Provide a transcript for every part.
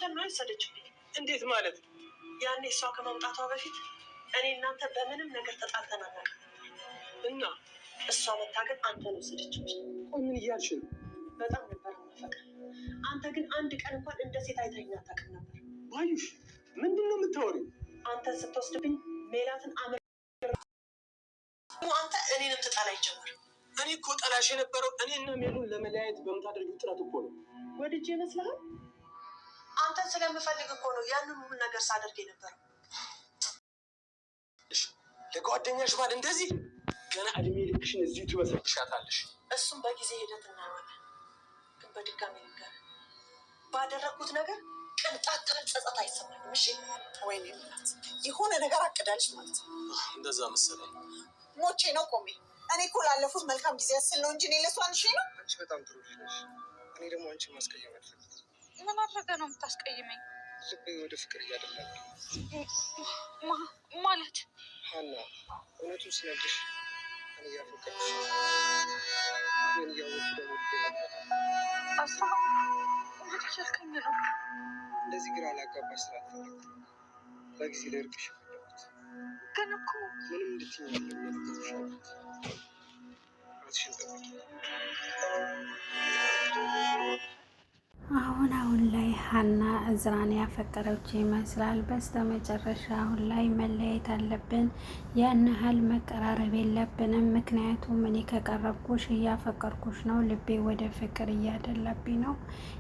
አንተን ነው የወሰደችብኝ። እንዴት ማለት? ያኔ እሷ ከመምጣቷ በፊት እኔ እናንተ በምንም ነገር ተጣልተን አናውቅም። እና እሷ መታ ግን አንተን ወሰደችብኝ። ቆይ ምን እያልሽ ነው? በጣም ነበር የማፈቅርህ። አንተ ግን አንድ ቀን እንኳን እንደ ሴት አይተኸኝ አታውቅም ነበር። ባዩሽ ምንድን ነው የምታወሪው? አንተን ስትወስድብኝ ሜላትን አምር አንተ እኔንም ትጠላኝ ጀመር። እኔ እኮ ጠላሽ የነበረው እኔና ሜሉን ለመለያየት በምታደርጊው ጥረት እኮ ነው። ወድጄ ይመስልሃል? አንተን ስለምፈልግ እኮ ነው ያንን ሁሉ ነገር ሳደርግ የነበረው። ለጓደኛሽ ባል እንደዚህ ገና እድሜ ልክሽን እዚሁ ትበሰብሻታለሽ። እሱም በጊዜ ሂደት እናየዋለን። ግን በድጋሚ ንገር፣ ባደረግኩት ነገር ቅንጣት ታህል ጸጸት አይሰማኝም። እሺ ወይኔ ምላት የሆነ ነገር አቅዳለች ማለት ነው። እንደዛ መሰለኝ። ሞቼ ነው ቆሜ። እኔ እኮ ላለፉት መልካም ጊዜ ያስል ነው እንጂ እኔ ለእሷ አንሼ ነው። አንቺ በጣም ጥሩ ልጅ ነሽ። እኔ ደግሞ አንቺን ማስቀየም አልፈልግም። ምን አድርገህ ነው የምታስቀይመኝ? ልቤ ወደ ፍቅር እያደላ ነው። ማለት ሀና፣ እውነቱን ስነግርሽ እኔ እያፈቀርኩሽ ነው። ይህን እያወቅሁ ደግሞ ልቤ መግባት አስራ ምን እያልከኝ ነው? እንደዚህ ግራ ላጋባሽ ስላልፈለግኩ ነው በጊዜ ልርቅሽ የፈለኩት። ግን እኮ ምንም እንድትይኝ አይደለም እየነገርኩሽ ያለሁት። ራስሽን ጠብቂ። አሁን አሁን ላይ ሀና እዝራን ያፈቀረች ይመስላል። በስተመጨረሻ አሁን ላይ መለያየት አለብን፣ ያን ያህል መቀራረብ የለብንም። ምክንያቱም እኔ ከቀረብኩሽ እያፈቀርኩሽ ነው፣ ልቤ ወደ ፍቅር እያደላብኝ ነው።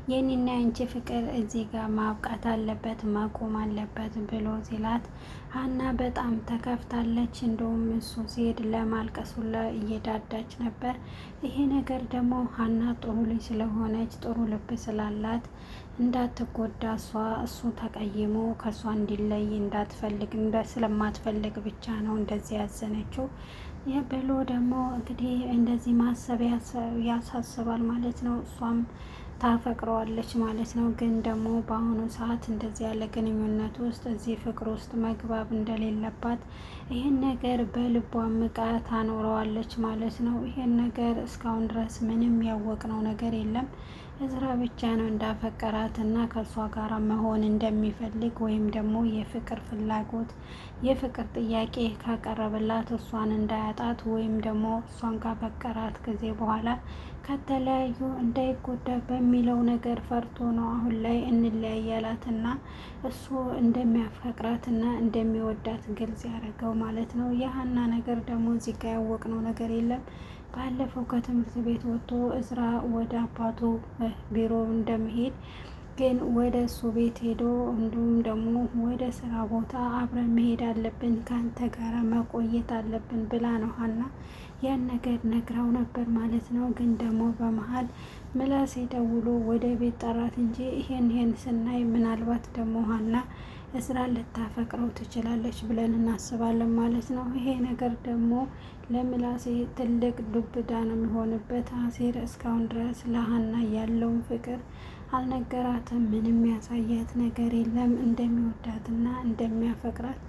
የኔና የአንቺ ፍቅር እዚህ ጋር ማብቃት አለበት፣ መቆም አለበት ብሎ ሲላት ሀና በጣም ተከፍታለች። እንደውም እሱ ሲሄድ ለማልቀስ ሁላ እየዳዳች ነበር። ይሄ ነገር ደግሞ ሀና ጥሩ ልጅ ስለሆነች ጥሩ ልብ ስላላት እንዳትጎዳ እሷ እሱ ተቀይሞ ከእሷ እንዲለይ እንዳትፈልግ ስለማትፈልግ ብቻ ነው እንደዚህ ያዘነችው። ይህ ብሎ ደግሞ እንግዲህ እንደዚህ ማሰብ ያሳስባል ማለት ነው። እሷም ታፈቅረዋለች ማለት ነው። ግን ደግሞ በአሁኑ ሰዓት እንደዚህ ያለ ግንኙነት ውስጥ እዚህ ፍቅር ውስጥ መግባብ እንደሌለባት ይህን ነገር በልቧ ምቃ ታኖረዋለች ማለት ነው። ይህን ነገር እስካሁን ድረስ ምንም ያወቅነው ነገር የለም። እዝራ ብቻ ነው እንዳፈቀራት እና ከእሷ ጋር መሆን እንደሚፈልግ ወይም ደግሞ የፍቅር ፍላጎት የፍቅር ጥያቄ ካቀረበላት እሷን እንዳያጣት ወይም ደግሞ እሷን ካፈቀራት ጊዜ በኋላ ከተለያዩ እንዳይጎዳ በሚለው ነገር ፈርቶ ነው አሁን ላይ እንለያያላትና እሱ እንደሚያፈቅራትና እንደሚወዳት ግልጽ ያደረገው ማለት ነው። የሀና ነገር ደግሞ እዚህ ጋ ያወቅነው ነገር የለም። ባለፈው ከትምህርት ቤት ወጥቶ እዝራ ወደ አባቱ ቢሮ እንደመሄድ ግን ወደ እሱ ቤት ሄዶ እንዲሁም ደግሞ ወደ ስራ ቦታ አብረን መሄድ አለብን፣ ከአንተ ጋር መቆየት አለብን ብላ ነው ሀና ያን ነገር ነግራው ነበር ማለት ነው። ግን ደግሞ በመሀል ምላሴ ደውሎ ወደ ቤት ጠራት እንጂ ይሄን ይሄን ስናይ ምናልባት ደግሞ ሀና እዝራ ልታፈቅረው ትችላለች ብለን እናስባለን ማለት ነው። ይሄ ነገር ደግሞ ለምላሴ ትልቅ ዱብዳ ነው የሚሆንበት። አሴር እስካሁን ድረስ ለሀና ያለውን ፍቅር አልነገራትም። ምንም ያሳያት ነገር የለም እንደሚወዳትና እንደሚያፈቅራት።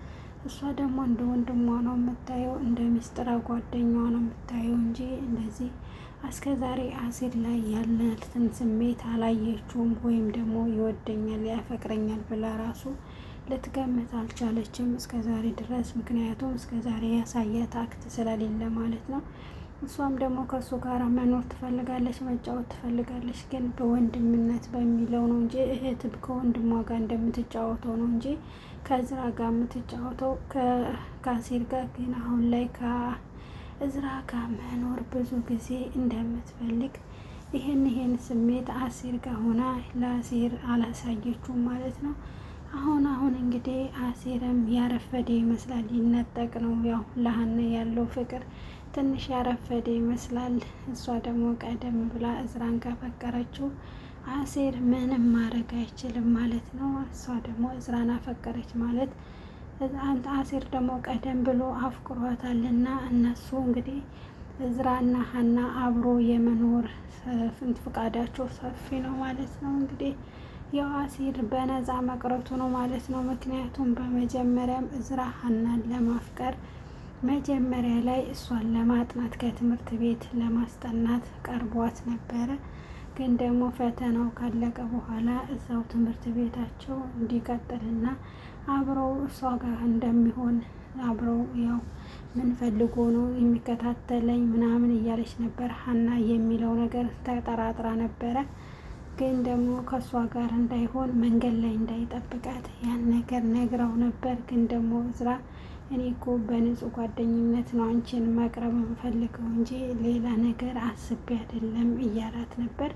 እሷ ደግሞ እንደ ወንድሟ ነው የምታየው፣ እንደ ሚስጥራ ጓደኛዋ ነው የምታየው እንጂ እንደዚህ እስከ ዛሬ አሲር ላይ ያላትን ስሜት አላየችውም። ወይም ደግሞ ይወደኛል ያፈቅረኛል ብላ ራሱ ልትገምት አልቻለችም እስከ ዛሬ ድረስ። ምክንያቱም እስከ ዛሬ ያሳያት act ስለሌለ ማለት ነው። እሷም ደግሞ ከእሱ ጋር መኖር ትፈልጋለች፣ መጫወት ትፈልጋለች። ግን በወንድምነት በሚለው ነው እንጂ እህት ከወንድሟ ጋር እንደምትጫወተው ነው እንጂ ከእዝራ ጋር የምትጫወተው ከአሲር ጋር ግን አሁን ላይ ከእዝራ ጋር መኖር ብዙ ጊዜ እንደምትፈልግ ይህን ይህን ስሜት አሲር ጋር ሆና ለአሲር አላሳየችውም ማለት ነው። አሁን አሁን እንግዲህ አሲርም ያረፈደ ይመስላል። ይነጠቅ ነው ያው ለሀና ያለው ፍቅር ትንሽ ያረፈደ ይመስላል። እሷ ደግሞ ቀደም ብላ እዝራን ካፈቀረችው አሴር ምንም ማድረግ አይችልም ማለት ነው። እሷ ደግሞ እዝራን አፈቀረች ማለት አሴር ደግሞ ቀደም ብሎ አፍቅሯታልና እነሱ እንግዲህ እዝራና ሀና አብሮ የመኖር ፍቃዳቸው ሰፊ ነው ማለት ነው። እንግዲህ ያው አሴር በነፃ መቅረቱ ነው ማለት ነው። ምክንያቱም በመጀመሪያም እዝራ ሀናን ለማፍቀር መጀመሪያ ላይ እሷን ለማጥናት ከትምህርት ቤት ለማስጠናት ቀርቧት ነበረ። ግን ደግሞ ፈተናው ካለቀ በኋላ እዛው ትምህርት ቤታቸው እንዲቀጥልና አብረው እሷ ጋር እንደሚሆን አብረው ያው ምን ፈልጎ ነው የሚከታተለኝ ምናምን እያለች ነበር ሀና የሚለው ነገር ተጠራጥራ ነበረ። ግን ደግሞ ከእሷ ጋር እንዳይሆን መንገድ ላይ እንዳይጠብቃት ያን ነገር ነግረው ነበር። ግን ደግሞ እዝራ እኔ እኮ በንጹህ ጓደኝነት ነው አንቺን መቅረብ የምፈልገው እንጂ ሌላ ነገር አስቤ አይደለም እያላት ነበር።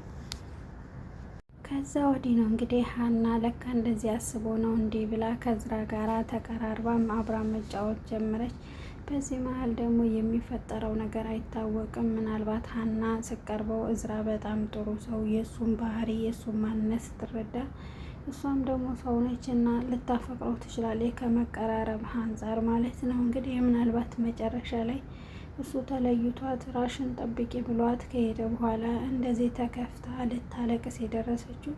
ከዛ ወዲህ ነው እንግዲህ ሀና ለካ እንደዚህ አስቦ ነው እንዲህ ብላ ከእዝራ ጋራ ተቀራርባም አብራ መጫወት ጀመረች። በዚህ መሀል ደግሞ የሚፈጠረው ነገር አይታወቅም። ምናልባት ሀና ስቀርበው እዝራ በጣም ጥሩ ሰው የእሱን ባህሪ የእሱን ማንነት ስትረዳ እሷም ደግሞ ሰው ነች እና ልታፈቅረው ትችላለች፣ ከመቀራረብ አንጻር ማለት ነው። እንግዲህ ምናልባት መጨረሻ ላይ እሱ ተለይቷት ራሽን ጠብቂ ብሏት ከሄደ በኋላ እንደዚህ ተከፍታ ልታለቅስ የደረሰችው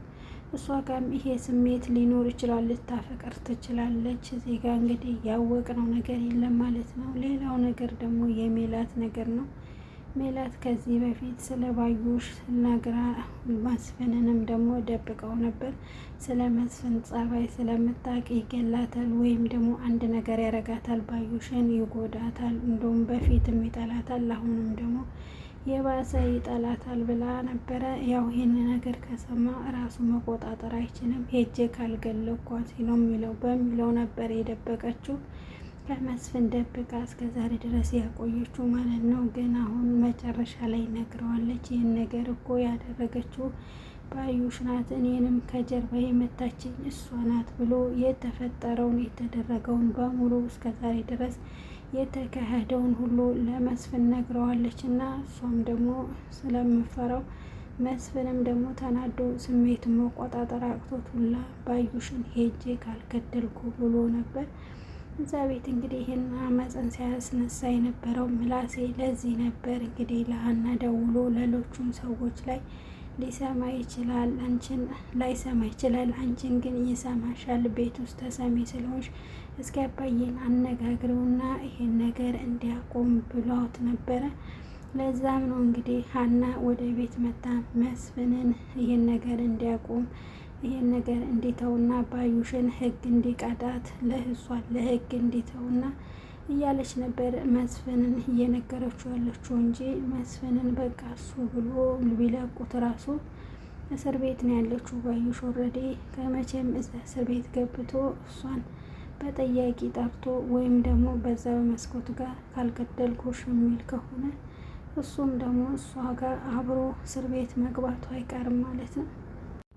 እሷ ጋም ይሄ ስሜት ሊኖር ይችላል፣ ልታፈቅር ትችላለች። እዚህ ጋ እንግዲህ ያወቅነው ነገር የለም ማለት ነው። ሌላው ነገር ደግሞ የሜላት ነገር ነው። ሜላት ከዚህ በፊት ስለ ባዩሽ ነግራ መስፍንንም ደግሞ ደብቀው ነበር። ስለ መስፍን ጸባይ ስለምታውቅ ይገላታል ወይም ደግሞ አንድ ነገር ያረጋታል፣ ባዩሽን ይጎዳታል። እንደውም በፊትም ይጠላታል፣ አሁንም ደግሞ የባሰ ይጠላታል ብላ ነበረ። ያው ይህን ነገር ከሰማ ራሱ መቆጣጠር አይችልም። ሄጄ ካልገለኳት ነው የሚለው በሚለው ነበር የደበቀችው። ከመስፍን ደብቃ እስከ ዛሬ ድረስ ያቆየችው ማለት ነው። ግን አሁን መጨረሻ ላይ ነግረዋለች። ይህን ነገር እኮ ያደረገችው ባዩሽ ናት፣ እኔንም ከጀርባ የመታችኝ እሷ ናት ብሎ የተፈጠረውን የተደረገውን በሙሉ እስከ ዛሬ ድረስ የተካሄደውን ሁሉ ለመስፍን ነግረዋለች። እና እሷም ደግሞ ስለምፈራው መስፍንም ደግሞ ተናዶ ስሜቱን መቆጣጠር አቅቶት ሁላ ባዩሽን ሄጄ ካልገደልኩ ብሎ ነበር። እዛ ቤት እንግዲህ ይህን አመፅን ሲያስነሳ የነበረው ምላሴ ለዚህ ነበር። እንግዲህ ለሀና ደውሎ ሌሎቹም ሰዎች ላይ ሊሰማ ይችላል፣ አንቺን ላይሰማ ይችላል። አንቺን ግን ይሰማሻል፣ ቤት ውስጥ ተሰሚ ስለሆንሽ እስኪ አባዬን አነጋግረውና ይሄን ነገር እንዲያቆም ብሏት ነበረ። ለዛም ነው እንግዲህ ሀና ወደ ቤት መታ መስፍንን ይሄን ነገር እንዲያቆም ይሄን ነገር እንዲተውና ባዩሽን ህግ እንዲቀጣት ለህሷን ለህግ እንዲተውና እያለች ነበር መስፍንን እየነገረችው ያለችው እንጂ መስፍንን በቃ እሱ ብሎ ቢለቁት ራሱ እስር ቤት ነው ያለችው ባዩሽ። already ከመቼም እዛ እስር ቤት ገብቶ እሷን በጠያቂ ጠርቶ ወይም ደግሞ በዛ በመስኮት ጋር ካልገደልኩሽ የሚል ከሆነ እሱም ደግሞ እሷ ጋር አብሮ እስር ቤት መግባቱ አይቀርም ማለት ነው።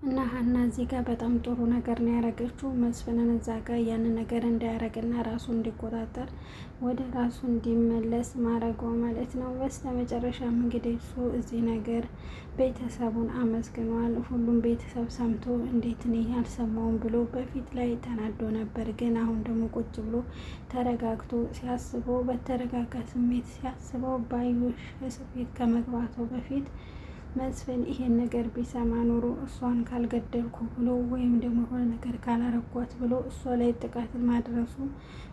እና ሀና እዚህ ጋር በጣም ጥሩ ነገር ነው ያደረገችው። መስፍንን እዛ ጋር ያንን ነገር እንዳያረግና ራሱ እንዲቆጣጠር ወደ ራሱ እንዲመለስ ማድረጓ ማለት ነው። በስተ መጨረሻም እንግዲህ እሱ እዚህ ነገር ቤተሰቡን አመስግኗል። ሁሉም ቤተሰብ ሰምቶ እንዴት እኔ አልሰማውም ብሎ በፊት ላይ ተናዶ ነበር። ግን አሁን ደግሞ ቁጭ ብሎ ተረጋግቶ ሲያስበው፣ በተረጋጋ ስሜት ሲያስበው ባዩሽ እስር ቤት ከመግባቱ በፊት መስፍን ይሄን ነገር ቢሰማ ኖሮ እሷን ካልገደልኩ ብሎ ወይም ደግሞ የሆነ ነገር ካላረኳት ብሎ እሷ ላይ ጥቃት ማድረሱ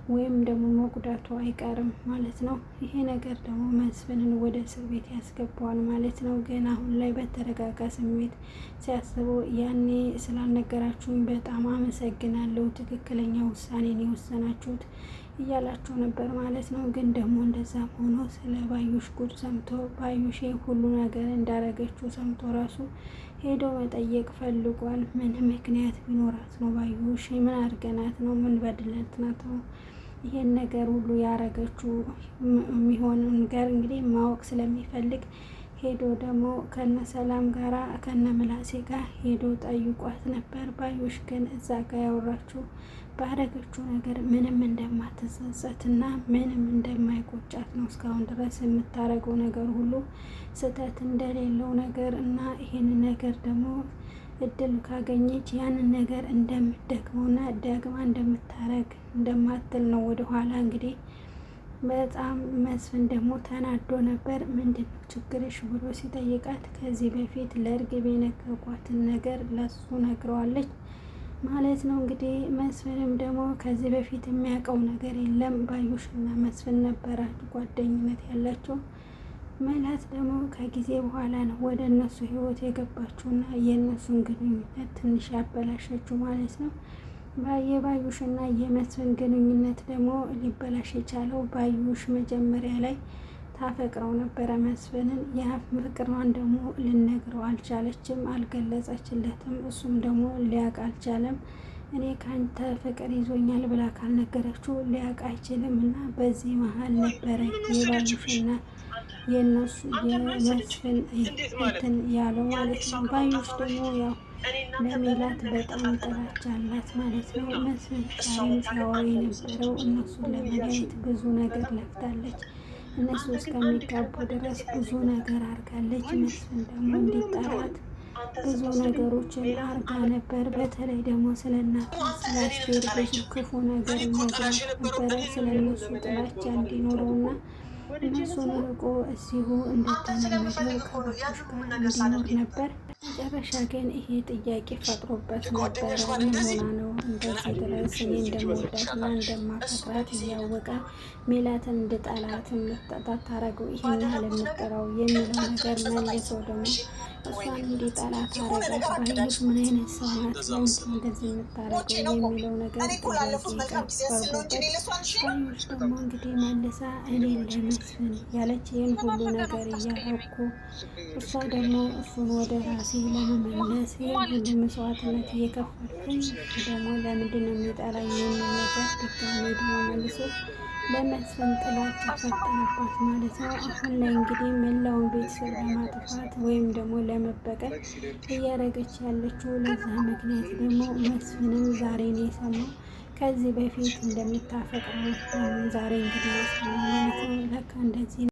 ወይም ደግሞ መጉዳቱ አይቀርም ማለት ነው። ይሄ ነገር ደግሞ መስፍንን ወደ እስር ቤት ያስገባዋል ማለት ነው። ግን አሁን ላይ በተረጋጋ ስሜት ሲያስበው ያኔ ስላልነገራችሁኝ በጣም አመሰግናለሁ፣ ትክክለኛ ውሳኔን የወሰናችሁት እያላቸው ነበር ማለት ነው። ግን ደግሞ እንደዛም ሆኖ ስለ ባዩሽ ጉድ ሰምቶ ባዩሽ ሁሉ ነገር እንዳረገችው ሰምቶ ራሱ ሄዶ መጠየቅ ፈልጓል። ምን ምክንያት ቢኖራት ነው ባዩሽ? ምን አድርገናት ነው? ምን በድለት ናት ነው ይሄን ነገር ሁሉ ያረገችው? የሚሆን ነገር እንግዲህ ማወቅ ስለሚፈልግ ሄዶ ደግሞ ከነ ሰላም ጋራ ከነ ምላሴ ጋር ሄዶ ጠይቋት ነበር። ባዩሽ ግን እዛ ጋር ያወራችው ባረገችው ነገር ምንም እንደማትጸጸት እና ምንም እንደማይቆጫት ነው። እስካሁን ድረስ የምታረገው ነገር ሁሉ ስህተት እንደሌለው ነገር እና ይህን ነገር ደግሞ እድል ካገኘች ያንን ነገር እንደምትደግመውና ደግማ እንደምታረግ እንደማትል ነው ወደኋላ እንግዲህ በጣም መስፍን ደግሞ ተናዶ ነበር። ምንድን ነው ችግርሽ ብሎ ሲጠይቃት ከዚህ በፊት ለእርግብ የነገርኳትን ነገር ለሱ ነግረዋለች ማለት ነው። እንግዲህ መስፍንም ደግሞ ከዚህ በፊት የሚያውቀው ነገር የለም። ባዩሽና መስፍን ነበረ ጓደኝነት ያላቸው። ሜላት ደግሞ ከጊዜ በኋላ ነው ወደ እነሱ ህይወት የገባችውና የእነሱን ግንኙነት ትንሽ ያበላሸችው ማለት ነው። የባዩሽና የመስፍን ግንኙነት ደግሞ ሊበላሽ የቻለው ባዩሽ መጀመሪያ ላይ ታፈቅረው ነበረ መስፍንን። ያ ፍቅሯን ደግሞ ልነግረው አልቻለችም፣ አልገለጸችለትም። እሱም ደግሞ ሊያውቅ አልቻለም። እኔ ከአንተ ፍቅር ይዞኛል ብላ ካልነገረችው ሊያውቅ አይችልም። እና በዚህ መሀል ነበረ የባዩሽና የእነሱ የመስፍን እንትን ያለው ማለት ነው። ባዩሽ ደግሞ ያው ለሜላት በጣም ጥላቻ አላት ማለት ነው። መስፍን ዛሬም ሲያወራ የነበረው እነሱን ለመለየት ብዙ ነገር ለፍታለች። እነሱ እስከሚጋቡ ድረስ ብዙ ነገር አድርጋለች። መስፍን ደግሞ እንዲጠራት ብዙ ነገሮችን አርጋ ነበር። በተለይ ደግሞ ስለ እናቷ ስለ አስቴር ብዙ ክፉ ነገር ነግራት ነበረ። ስለ እነሱ ጥላቻ እንዲኖረውና እነሱን ርቆ እዚሁ እንደተለመደው ከባቾች ጋር እንዲኖር ነበር። መጨረሻ ግን ይሄ ጥያቄ ፈጥሮበት ነበረ። ምን ሆና ነው እንደዚህ ድረስ እኔ እንደምወዳትና እንደማፈቅራት እያወቀ ሜላትን እንድጠላት ታረገው ይሄን ያህል የምጠራው የሚለው ነገር መልሶ ደግሞ እሷን እንዲጠላት አረጋት። ባዩሽ ምን አይነት ሰው ናት? ለምንድን እንደዚህ የምታረገው የሚለው ነገር ጥያቄ ቀርቦበት ባዩሽ ደግሞ እንግዲህ መልሳ እኔን ለመስፍን ያለች ይህን ሁሉ ነገር እያረኩ እሷ ደግሞ እሱን ወደ ራሴ ለመመለስ ይህን ሁሉ መስዋዕትነት እየከፈልኩኝ ደግሞ ለምንድን ነው የሚጠላኝ የሚል ነገር ድጋሜ ደግሞ መልሶ ለመስፍን ጥላቻ ፈጠረባት ማለት ነው። አሁን ላይ እንግዲህ መላውን ቤተሰብ ለማጥፋት ወይም ደግሞ ለመበቀል እያደረገች ያለችው ለዛ ምክንያት ደግሞ መስፍንም ዛሬ ነው የሰማው። ከዚህ በፊት እንደምታፈቅረው ዛሬ እንግዲህ የሰማው ማለት ነው። ለካ እንደዚህ